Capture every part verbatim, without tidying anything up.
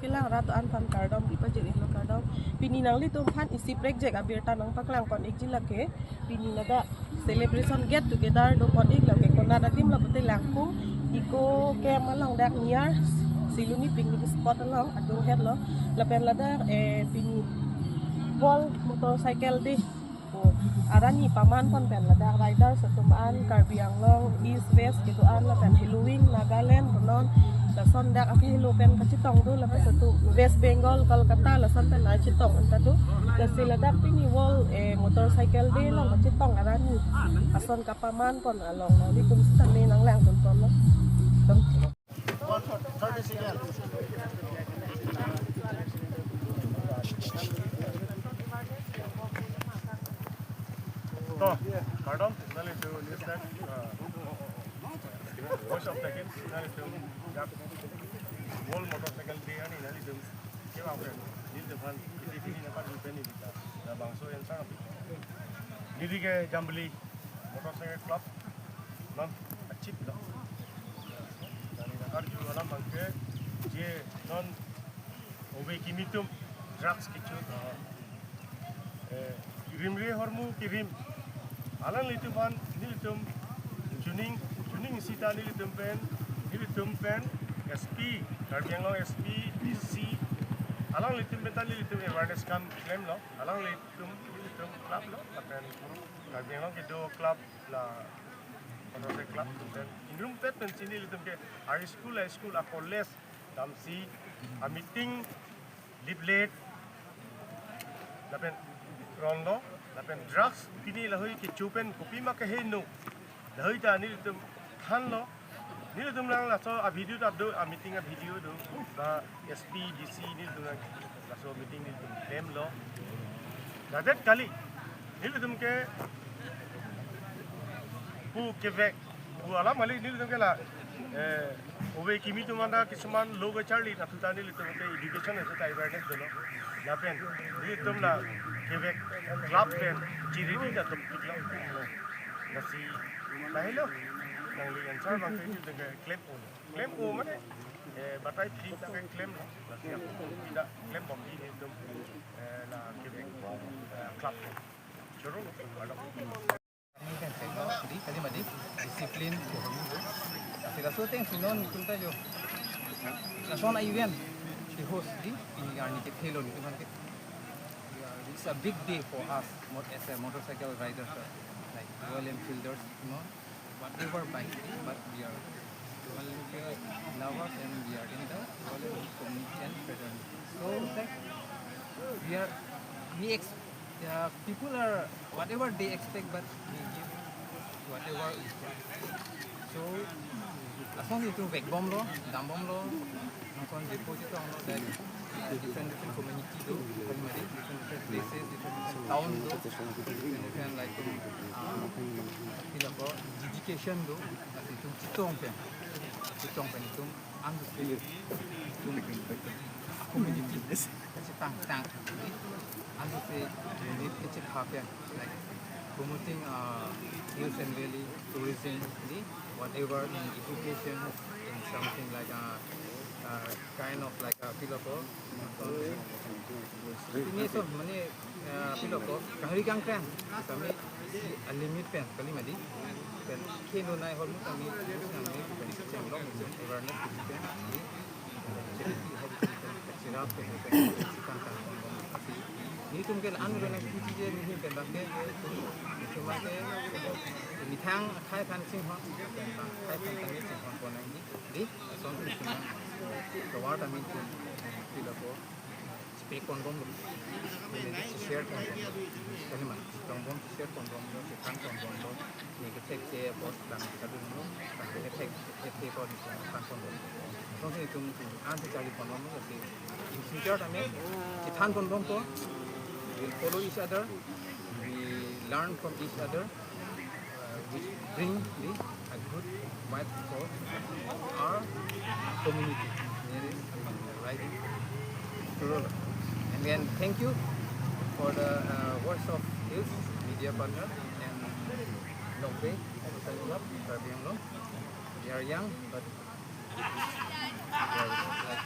Kelang rat an aphan kardom, ipa jeri lo kardom. Pini nanglitum aphan isi prekjak abirta nangpaklang pon ikji lake. Pini ladak celebration get together do pon ik lake. Konat adim lapu te Langkung Eco Camp along, dak near Siloni picnic spot along adung het lo. Lapen ladak, eh, pini World Motorcycle Day pu arni paman pon pen ladak riders atum an Karbi Anglong East West kedo an lapen Hillowing Nagaland punon lason dak ake helo pen kachetong do, lapen satu West Bengal, Kolkata lason pen nangchetong anta do. Lasi ladak pini World, eh, Motorcycle Day along kachetong arni ason kapaman pon along nanglitum sitame nanglang dun pon lo. Tum. To, kardom, nanglitum news line, uh, Voice of the Hills, nanglitum, ya, World Motorcycle Day arni nanglitum kevang pen, nanglitum aphan, iti iti nangpajut pen neli ta, labangso answer. Neli ke Jambili Motorcycle Club non achip lo. Neli nangkarju alam abangke je non ove kimi atum drugs kecho, eh, rimri ahormu kerim. Alanglitum aphan nelitum chuning, chuning sita nelitum pen, nelitum pen S P, Karbi Anglong S P, D C, alanglitum pen ta nelitum awareness kam klem lo, alanglitum, nelitum club lo, lapen Karbi Anglong kedo club la, Motorcycle Club, pen inrum pet pensi nelitum ke high school, high school, a college damsi, a meeting, leaflet, lapen ron lo, lapen drugs pini lahei kecho pen kopima keheno, lahei ta nelitum than lo, nelitum lang laso a video ta do, a meeting a video do, ba S P, D C nelitum lang laso meeting nelitum klem lo. Ladak kali, nelitum ke pu kevek, pu alam kali nelitum ke la, eh, ove kimi atum anta kisuman lo kacharli nangthu ta nelitum ke education aso ta awareness dolo. Lapen nelitum la kevek club pen chiridi ta tum tiklo. Lasi lahelo, nangli answer abangke nelitum ke klem o. Klem o mane, eh, batai phli ta ke klem lo. Lasi ako ida klem bomdi nelitum, eh, la kevek, eh, club pen. Choro lo, alo. Kami kan tekno, di, kali mati, discipline, ko hami do. Sila so teng sinon itum ta jo. Lason a event, di host di, ini arni kethe lo, itum kan ke. Yeah, it's a big day for us, mo-, as a motorcycle riders, uh, like Royal Enfielders, you know, whatever bike, but we are Royal Enfield lovers and we are in the Royal Enfield community and fraternity. So, we are, we ex-, uh, people are, whatever they expect, but we give whatever we can. So, lason itum vek bomlo, dam bomlo, nangkon depo chetong lo, that different, different community do, kali mati, different, different places, different, different town do, different, different, like, uh, pila ko, dedication do, lasi itum chetong pen, chetong pen itum, andu se, itum, community. Kachetang tang, andu se, unit kachetha pen, like, promoting, uh, hills and valley tourism, di, whatever in education, in something like, uh, uh, kind of like, uh, pila ko, ini so, mane, uh, pila ko, kangri kangkrang, kami, a limit pen, kali mati, pen, keno nai hol mu kami, kami, pen, awareness, pen, di, Nelitum ke la-an rona kiti je nelitum ke bangke, nelitum ke methang akhai aphan chinghon, akhai aphan kami chinghon pon nangji, di, ason nelitum tovar kami nelitum pila ko, chepe pon bomlo, neli share pon bomlo, kali ma, chetong bom, share pon bomlo, chethan pon bomlo, neli kethek ke bot lang kadun lo, bang kethek, kethek ke bot lang pon bomlo. Lason si nelitum an si charli pon bomlo, si in future tame chethan pon bompo, we will follow each other, we learn from each other, uh, which bring the, a good vibe for our community. Right? And then thank you for the, uh, Voice of Hills media partner and Lokbe Social Club, Karbi Anglong. We are young, but we are, like,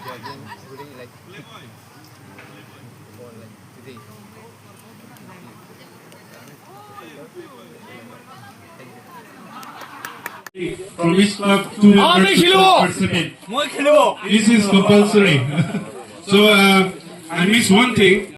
Your game, including like for like today. From each club, two members to participate. This is compulsory. So uh, I miss one thing.